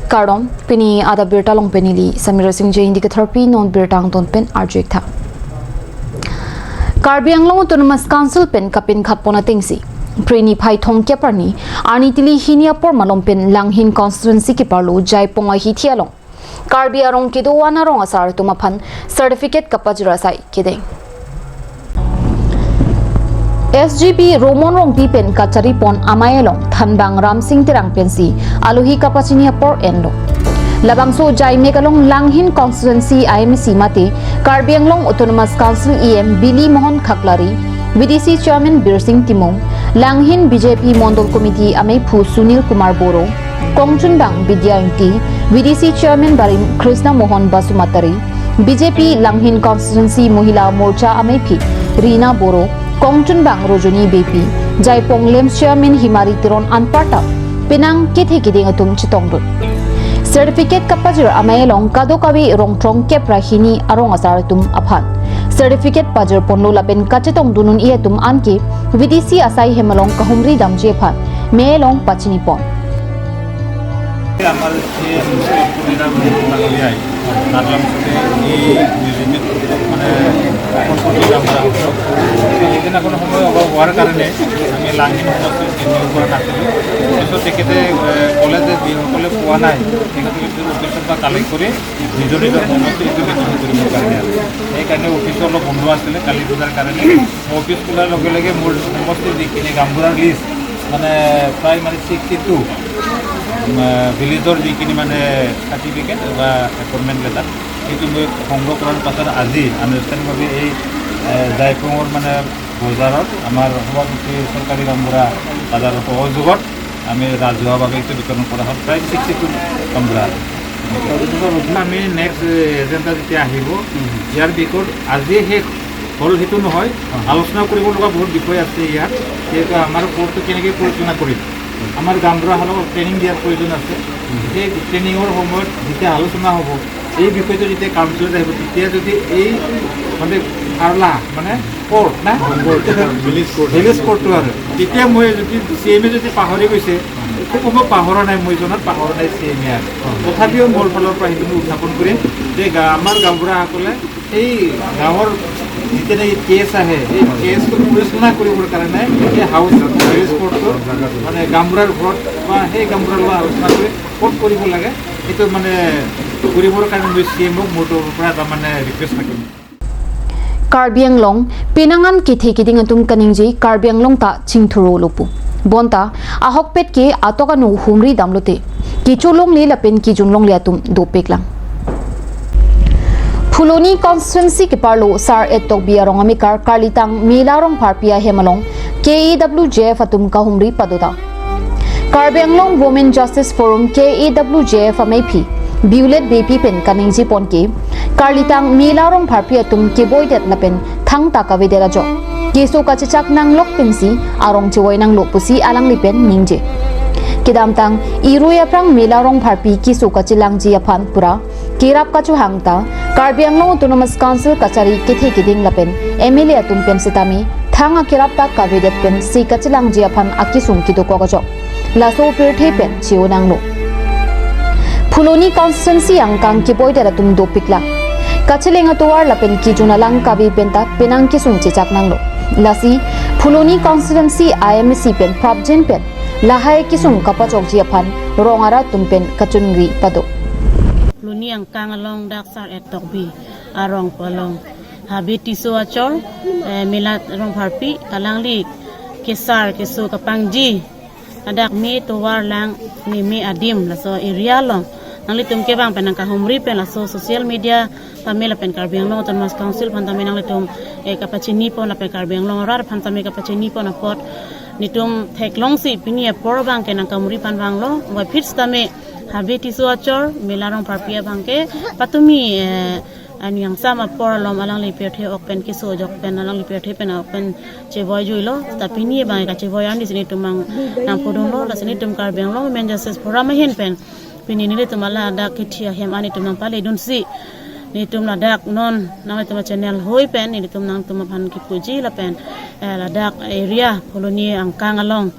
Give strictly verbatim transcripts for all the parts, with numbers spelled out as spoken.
Kardom, pini adap birta along pen neli Samira Singh Jain dei ketharpi, non birta angton pen arju-ik tha. Karbi Anglong Autonomous Council pen kapinkhat pon atengsi, Phre niphai thomkep arni, arni tili hini apor malom pen Langhin constituency keparlo Jaipong ahithi along Karbi arong kedo-an arong asar atum aphan certificate kapajir asai kedeng. S G B Romon Rongpi pen kachari pon amei along thanbang Ramsing Terang pensi alohi kapachini apor enlo. Labangso Jaimek along Langhin constituency I M A C mate Karbi Anglong Autonomous Council E M Bili Mohan Khaklari, V D C Chairman Birsing Timung, Langhin B J P Mondol Committee ameiphu Sunil Kumar Boro, kongchunbang Bidya Ingti, V D C Chairman barim Krishna Mohan Basumatary, B J P Langhin Constituency Mohila Morcha ameiphi Rina Boro, kongchunbang Rojoni Beypi, Jaipong LAMPS Chairman Himari Teron anparta penang kethe keding atum chetongdun. Certificate kapajir amei along kadokave rong thomkep ra hini arong asar atum aphan certificate pajir ponlo lapen kachetongdun un-e atum anke V D C asai hem along kahumri damji aphan mei along pachini pon. আমার যে সুবিধা মানে তার লগে এই বিজেপিত মানে অকল কৰি কাম কৰা হৈছে। সেইদিনা কোনো সময় অভাৱ হোৱাৰ কাৰণে আমি লাংহিন সমষ্টিত নিয়োগ কৰা নাছিলোঁ। পিছত তেখেতে, এ, ক'লে যে যিসকলে পোৱা নাই, তেখেতে কিন্তু অফিচৰ পৰা কালেক্ট কৰি নিজৰ নিজৰ সমষ্টিত এইটো ৰেকৰ্ড কৰিবৰ কাৰণে আৰু। সেইকাৰণে অফিচো অলপ বন্ধ আছিলে কালী পূজাৰ কাৰণে। অফিচ খোলাৰ লগে লগে মোৰ সমষ্টিৰ যিখিনি গাঁওবুঢ়াৰ লিষ্ট, মানে, প্ৰায়, মানে, ছিক্সটি টু, উম, ভিলেজৰ যিখিনি, মানে, চাৰ্টিফিকেট বা এপইণ্টমেণ্ট লেটাৰ, সেইটো মই সংগ্ৰহ কৰাৰ পাছত আজি আনুষ্ঠানিকভাৱে এই, এ, জাইপুঙৰ, মানে, বজাৰত আমাৰ সভাপতি চৰকাৰী গাঁওবুঢ়া দাদাৰ সহযোগত আমি ৰাজহুৱাভাৱে এইটো বিতৰণ কৰা হ'ল প্ৰায় ছিক্সটি টু গাঁওবুঢ়া। আমি নেক্সট এজেণ্ডা যেতিয়া আহিব, ইয়াৰ বিষয়ত আজি শেষ হ'ল সেইটো নহয়, আলোচনা কৰিব লগা বহুত বিষয় আছে ইয়াত। যিহেতু আমাৰ কৰ্টটো কেনেকৈ পৰিচালনা কৰিম, আমাৰ গাঁওবুঢ়াসকলক ট্ৰেইনিং দিয়াৰ প্ৰয়োজন আছে। সেই ট্ৰেইনিঙৰ সময়ত যেতিয়া আলোচনা হ'ব, এই বিষয়টো যেতিয়া কাউন্সিলত আহিব, তেতিয়া যদি এই মানে পাৰ্লা, মানে কৰ্ট না? Village court. ভিলেজ কৰ্টটো আৰু তেতিয়া মই যদি চি এম এ যদি পাহৰি গৈছে, খুব সম্ভৱ পাহৰা নাই, মই জনাত পাহৰা নাই চি এম এ আৰু। তথাপিও মোৰ ফালৰ পৰা সেইটো মই উত্থাপন কৰিম যে গা-, আমাৰ গাঁওবুঢ়াসকলে এই গাঁৱৰ যিটো নেকি কেছ আহে, এই কেছটো পৰিচালনা কৰিবৰ কাৰণে এই হাউচ, ভিলেজ কৰ্টটো মানে গাঁওবুঢ়াৰ ঘৰত বা সেই গাঁওবুঢ়াৰ লগত আলোচনা কৰি ক'ত কৰিব লাগে, সেইটো মানে কৰিবৰ কাৰণে মই চি এম অক মোৰ তৰফৰ পৰা এটা মানে ৰিকুৱেষ্ট থাকিম। Karbi Anglong, penang an kethe keding atum kaningje Karbi Anglong ta chingthurlo pu. Bonta, ahokpet ke atok anu humri damlote kecho longle lapen kejun longle atum dopiklang. Phuloni constituency keparlo Sar Ettokbi arong amekar Karlitang Mela Rongpharpi ahem along K A W J F atum kahumri padota. Karbi Anglong Women Justice Forum K A W J F ameiphi Violet Beypi pen kaningje pon ke, Karlitang Mela Rongpharpi atum keboidet lapen thangta kavedet ajok keso kachechak nanglok pensi arong chevoi nanglo pusi alangli pen ningje. Kedamtang irui aphrang Mela Rongpharpi keso kachelangji aphan pura kerap kachohang ta Karbi Anglong Autonomous Council kachari kethe keding lapen M L A atum pen setame thang akerap ta kavedet pensi kachelangji aphan akesung kedokok ajok laso pirthe pen che-o nanglo. Phuloni constituency angkang keboidet atum dopiklang. Kacheleng atovar lapen kejun alang kave penta penang kesung chechak nanglo. Lasi Phuloni constituency I M A C pen prapjin pen lahai kesung kapachokji aphan rong arat atum pen kachingri pado. Phuloni angkang along dak Sar Ettokbi arong pu along Habe Tisso achor, eh, Mela Rongpharpi alangli kesar keso kapangji ladak me tovar lang ne me adim laso area along nanglitum kevang pen nangkahumri pen laso social media tame lapen Karbi Anglong Autonomous Council aphan tame nanglitum, eh, kapachini pon lapen Karbi Anglong arat aphan tame kapachini pon apot netum theklongsi pini apor abang ke nangkahumri aphan vanglo, va phit tame Habe Tisso achor Mela Rongpharpi abang ke patumi, eh, aning angsam apor alom alangli pirthe ok pen keso ajok pen alangli pirthe pen ok pen chevoi juilo, ta pini abang kachevoi arnisi netum nang nangpudunlo, lasi netum Karbi Anglong Women Justice Forum ahin pen pini nelitum ladak kethi ahem an netum nangpaledunsi netum ladak non nanglitum channel hoi pen netum nangtum aphan kipuji lapen, eh, ladak area Phuloni angkang along,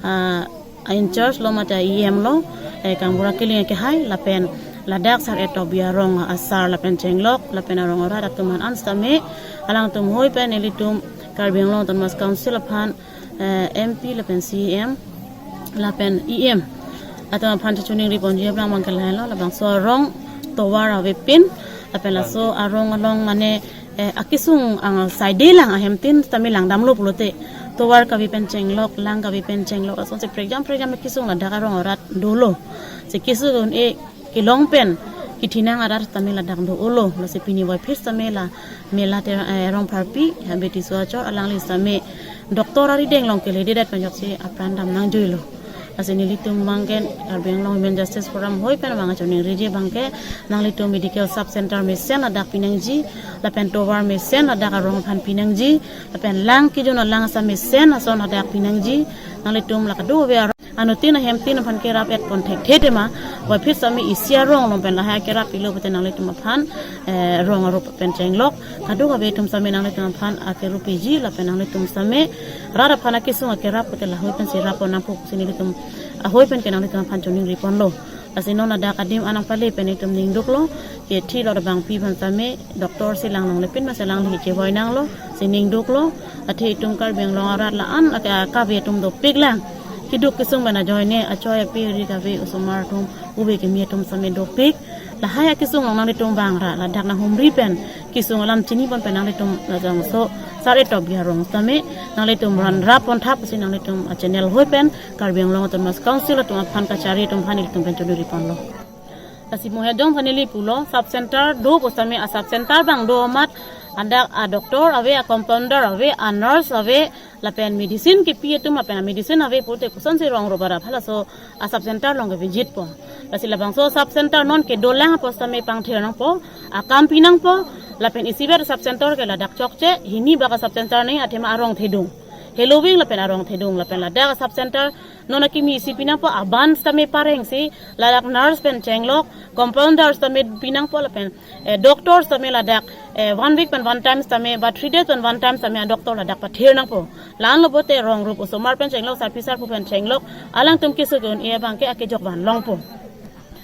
ah, in charge lo mate E M lo, eh, Kangbura Killing akehai lapen ladak Sar Etop Bey arong asar lapen chenglok lapen arong arat atum aphan an sitame alangtum hoi pen nelitum Karbi Anglong Autonomous Council aphan, eh, M P lapen C E M lapen E M atum aphan choningri ponji abang abangke lahelo, labangso arong tovar avepin lapen laso arong along mane, eh, akesung ang side lang ahemtin sitame langdamlo pulote tovar kave pen chenglok, lang kave pen chenglok, asonsi prekjam prekjam akesung ladak arong arat dolo. Si kesung un-e kelong pen kethenang arat sitame ladak do-olo. Lasi pini voiphit sitame la Mela Ter-, eh, Rongpharpi, Habe Tisso achor, alangli sitame doctor arideng along kelededet pen ajoksi apran dam nangjuilo. Lasi nelitum abangke Karbi Anglong Women Justice Forum hoi pen abang choningriji abangke nanglitum medical sub center mesen ladak pinangji, lapen tovar mesen ladak arong aphan pinangji, lapen lang kejun alang asam mesen ason ladak pinangji, nanglitum la kadokave arong anuttin ahemtin aphan kerap et pon thekthe tema, voiphit sitame isi arong along pen lahai kerap pilo pute nanglitum aphan, eh, rong arup pen chenglok kadokave atum sitame nanglitum aphan akerup piji lapen nanglitum sitame rat aphan akesung akerap pute lahoi pensi rap pon nangpo pusi nelitum ahoi pen ke nanglitum aphan choningri ponlo. Lasi non ladak adim anang pale pen itum ningduklo, kethe lo abangpi aphan sitame doctor si lang longle pin ma si alangli chevoi nanglo, si ningduklo. Athe itum Karbi Anglong arat la-an aka kave atum dopik lang. Keduk kesung pen ajoine achoi ape ri kave osomar atum ove kimi atum sitame dopik. Lahai akesung along nanglitum bang ra ladak nanghumri pen kesung alam chini pon pen nanglitum labangso Sar Etop Bey arong sitame nanglitum ran rap pon thap pusi nanglitum a channel hoi pen Karbi Anglong Autonomous Council atum aphan kachari atum aphan ilitum pen choningri ponlo. Lasi mo he jong aphan neli pulo, sub center do pu sitame a sub center abang do amat ladak a doctor ave, a compounder ave, a nurse ave, lapen medicine kepi atum lapen a medicine ave pute kosonsi rong arup arap halaso a sub center along ke visit po. Lasi labangso sub center non kedolang apot sitame pangthir nangpo, akam pi nangpo, lapen isivet sub center ke ladak chokche, hini bak a sub center nangji athema arong thedung. Heloving lapen arong thedung lapen ladak a sub center non akimi isi pi nangpo, aban sitame parengsi ladak nurse pen chenglok, compounder sitame pi nangpo lapen, eh, doctor sitame ladak, eh, one week pen one time sitame ba three days pen one time sitame a doctor ladak pathir nangpo. La-anlo pute rong arup osomar pen chenglok, sarpi sarpo pen chenglok, alangtum kesung un-e abangke akejok van longpo.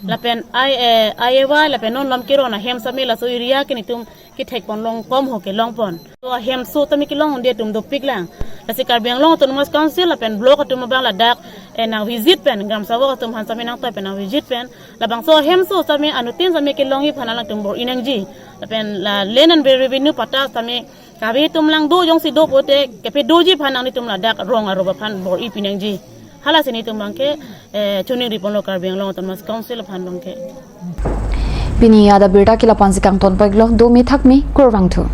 Lapen I, eh, I A Y lapen non lam keron ahem sitame laso area ke netum kethek pon long kom ho kelong pon. So ahem so tame kelong un-e atum dopik lang. Lasi Karbi Anglong Autonomous Council lapen block atum abang ladak, eh, nang visit pen, gram sabok atum aphan sitame nangtoi pen nang visit pen, labangso ahem so sitame anuttin sitame kelongji aphan alangtum bor-i nangji. Lapen la land and revenue patta sitame kave atum lang do jongsi do pute kepadoji aphan nanglitum ladak rong arup aphan bor-i pi nangji. Halasi netum abangke, eh, choningri ponlo Karbi Anglong Autonomous Council aphan abangke. Pini adap abirta ke la-ansi kangton peklo, do me thak me, kurvangthu.